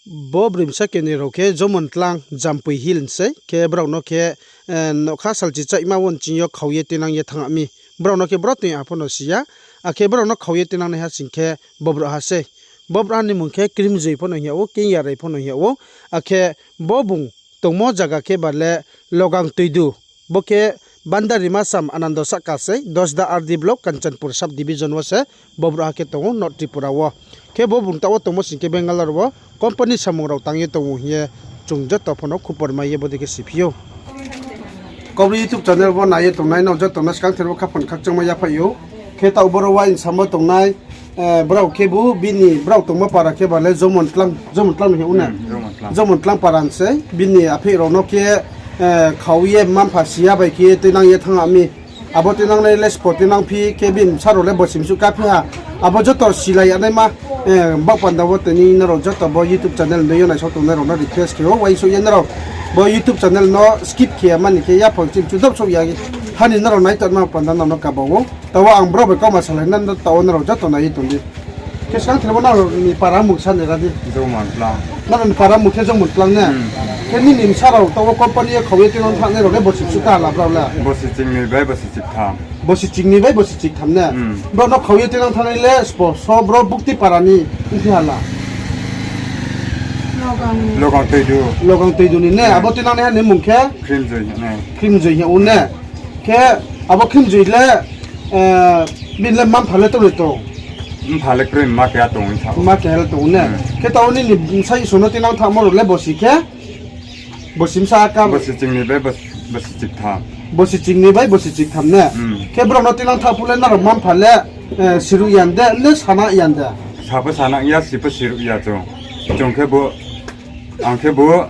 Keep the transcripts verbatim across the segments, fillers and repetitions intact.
Bo broi bsa kenoi rao khe Jomontlang Jampui Hill sei, khe brao no khe, eh, nougkha salchi chaihma wo nching yo khau ye tuinang ye thanng mi. Brao no khe bro toing ya pho no si ya, akhe brao no khau ye tuinangnaiha sing khe bo brouhha sei. Bo brouhha ni mung khe Krimjoi pho no hing yag ou, Kengyarai pho no hing yag ou, akhe bo bung tongmo zaga khe ba le Logang Tuidu. Bo khe Bandarima Sam Anando sahka sei, Dasda R D block, Kanchanpur sub division wo se bo brouhha khe tong ou, North Tripura wo. Khe bo bung taoh wo tongmo sing khe Bangalore wo company samung rao tang ye tong ou hing ye chung joto pho no khupor mai ye bodei khe siphi ou. Kaubru YouTube channel wo nai ye tongnai nrao joto no skangther wo khaphang khakchangma yaphaih ou. Khe taoh boro wo aini samo tongnai, eh, brao khebu bini brao tongmo para khe ba le Jomontlang, Jomontlang ni hing ou na? Jomontlang para sei, bini apheih rao no khe, eh, khau ye mma-mpha si ya bai khe tuinang ye thanng mi. Abo tuinangnai le spo tuinang phi khe bini bsa rao le bosi msuh kaphi ha. Abo joto silai yanaima, eh, baoh panda wo tini nrao joto bo YouTube channel ni yo naisao tongnai rao no request khe ou, uaingsouh ye nrao bo YouTube channel no skip khe ya mani khe yaphang chim chu dopsouh ya ha ni nrao nai tongma panda nrao no kaba ou. Taoh wo ang brao bai kauma salai na, taoh wo nrao joto nai ye tong di. Khe skangther wo nrao ni para mung sa ni ra di. Nrao ni para mung khe Jomontlang ne? Khe nini bsa rao taoh wo company yo khau ye tuinang thanngnai rao le bosi msuh ka hala brao le? Bosi chingnoi bai bosi chiktham ne? Brao no khau ye tuinang thanngnai le spo so bro bukti para ni ongphi hala? Logang Tuidu ni ne? Abo tuinangnaiha ni mung khe? Krimjoi hing ou ne? Khe abo Krimjoi le, eh, bini le mma-mpha le tong ni tong? Mma keha le tong ne? Khe taoh nini bsa isu no tuinang thanngmo rao le bosi khe? Bosi msa ka? Bosi chingnoi bai bosi chiktham ne? Khe brao no tuinang thanng phuh le nrao mma-mpha le, eh, siruh ya de, le sana ya de? Sa pho sana ya, si pho siruh ya chung. Chung khe bo, ang khe bo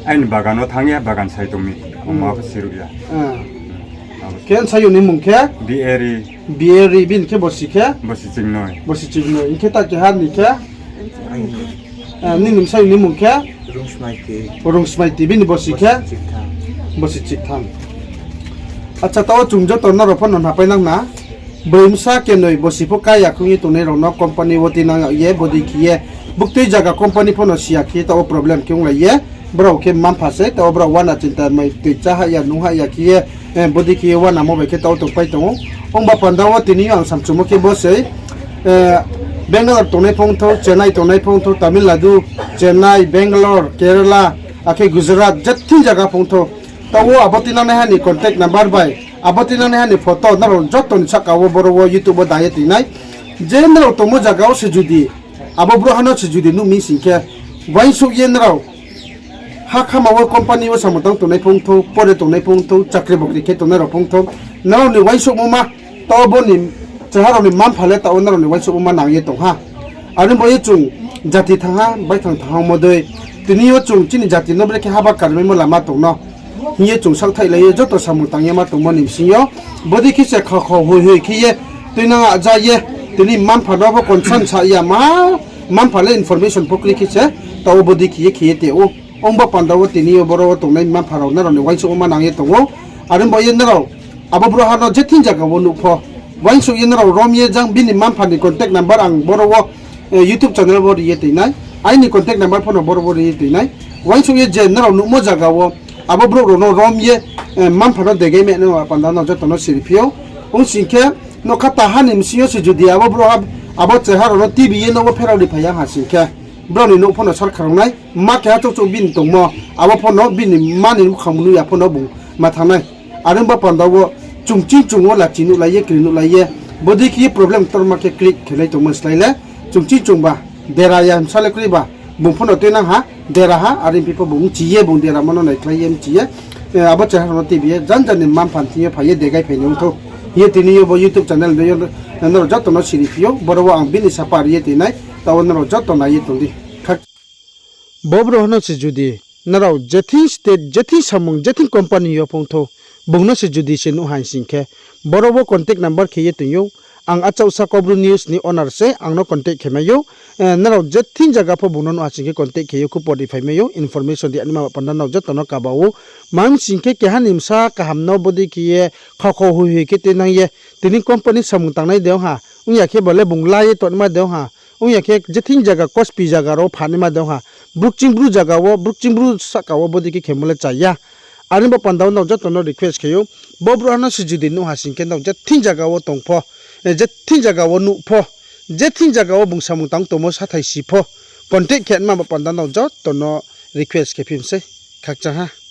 aini bagan wo thanng ye bagan sai tong mi. Ongma pho siruh ya. Khe nsaiyong ni mung khe? Bieri, bini khe bosi khe? Bosi chingnoi. Hing khe ta keha ni khe? Eh, nini bsayouh ni mung khe? Rungsmaiti, bini bosi khe? Bosi chiktham. Acha, taoh chung joto nrao pho no hnapainang na. Broi bsa kenoi bosi pho ká ya khong ye tongnai rao no company wo tuinang yag ye, bodei khe ye, buktui zaga company pho no si ya khe ye taoh wo problem khe onglai ye. Brao khe mma-mpha sei, taoh wo brao uana chinta mai toi chá hah ya, nung hah ya khe ye, eh, bodei khe ye uanamo bai khe taoh wo tongpai tong ou. Ongba panda wo tini yo ang samchumo khe bo sei, eh, Bangalore tongnai phongthou, Chennai tongnai phongthou, Tamil Nadu, Chennai, Bangalore, Kerala, akhe Gujarat, jething zaga phongthou. Taoh wo abo tuinangnaiha ni contact number bai, abo tuinangnaiha ni photo nrao joto ni sahka wo boro wo YouTube wo da ye tuinai. Je nrao tongmo zaga wo se judi, abo brouhha no se judi nuh mi sing khe, uaingsouh ye nrao, ha khama wo company wo samung tang tongnai phongthou, pore tongnai phongthou, chakri bokri khe tongnai rao phongthou, nrao ni uaingsouhmo ma, taoh bo ni cheha rao ni mma-mpha le taoh wo nrao ni uaingsouhmo ma nang ye tong ha. Are bo ye chung jati thanng ha, baithang thanng ha omo dei. Tini yo chung chini jati no brekhe haba karimaimo lama tong no hing ye chung saohthailai ye joto samung tang ye ma tongmo ni bsing yo. Bodei khe se kha kho hoi hoi khe ye tuinang aja ye, tini mma-mpha no pho concern sa ya ma, mma-mpha le information pho kri khe se, taoh wo bodei khe ye khe ye te ou. Ongba panda wo tini yo boro wo tongnai mma-mpha rao nrao ni uaingsouhmo ma nang ye tong ou. Are bo ye nrao abo brouhha no jething zaga wo nuh pho, uaingsouh ye nrao rom ye jang bini mma-mpha ni contact number ang boro wo, eh, YouTube channel wo ri ye tuinai. Aini contact number pho no boro wo ri ye tuinai. Uaingsouh ye je nrao nuhmo zaga wo abo brouh rao no rom ye, eh, mma-mpha no degai mai nai panda no joto no siri phi ou. Ong sing khe, nougkha taha ni bsing yo se judi abo brouhha, abo cheha rao no T V ye nouh wo pherao ri phai ya ha sing khe, brao ni nouh pho no sar kharong nai, mma keha chouh chouh bini tongmo, abo pho no bini mma ni bkhang mnuh ya pho no bung ma thanng nai. Are ongba panda wo chung ching chung wo lachi nuhlai ye, kri nuhlai ye, bodei khe ye problem ktorma khe create khe nai tongmo slái le, chung ching chung ba, dera ya bsa le kroi ba, bung pho no tuinang ha, dera ha, are phi pho bung mchi ye, bung deramo no naikhlai ye mchi ye, eh, abo cheha rao no T V ye, janja ni mma-mpha ni thing yo phai ye degai phai ni ongthou hing ye tini yo bo YouTube channel ni yo, nrao joto no siri phi ou, boro wo ang bini sapa ri ye tuinai, taoh wo nrao joto nai ye tong di. Bo brouhha no se judi nrao jething state, jething samung, jething company yo phongthou, bung no se judi se nuh ha sing khe, boro wo contact number khe ye toing ou. Ang Achauhsa Kaubru News ni owner se, ang no contact khe mai ou. Eh, nrao jething zaga pho bung no nuh ha sing khe contact khe ye khupor ri phai mai ou, information ri naima panda nrao joto no kaba ou. Ma sing khe keha ni bsa kaham no bodei khe ye kha kho hoi hoi khe tuinang ye, tini company samung tangnai de ong ha, ong ya khe ba le bung la ye tongnaima de ong ha, Ong ya khe je thing zaga kospi zaga rao pha naima de ong ha. Bru kching bru zaga wo, bru kching bru sahka wo bodei khe khemo le cha ya. Are ni bo panda wo nrao joto no request khe ou. Bo brouhha no se judi nuh ha sing khe nrao je thing zaga wo tong pho, je thing zaga wo nuh pho, je thing zaga wo bung samung tang tongmo sathai si pho, contact khe nma bo panda nrao joto no request khe phi mi sei. Khakchang ha.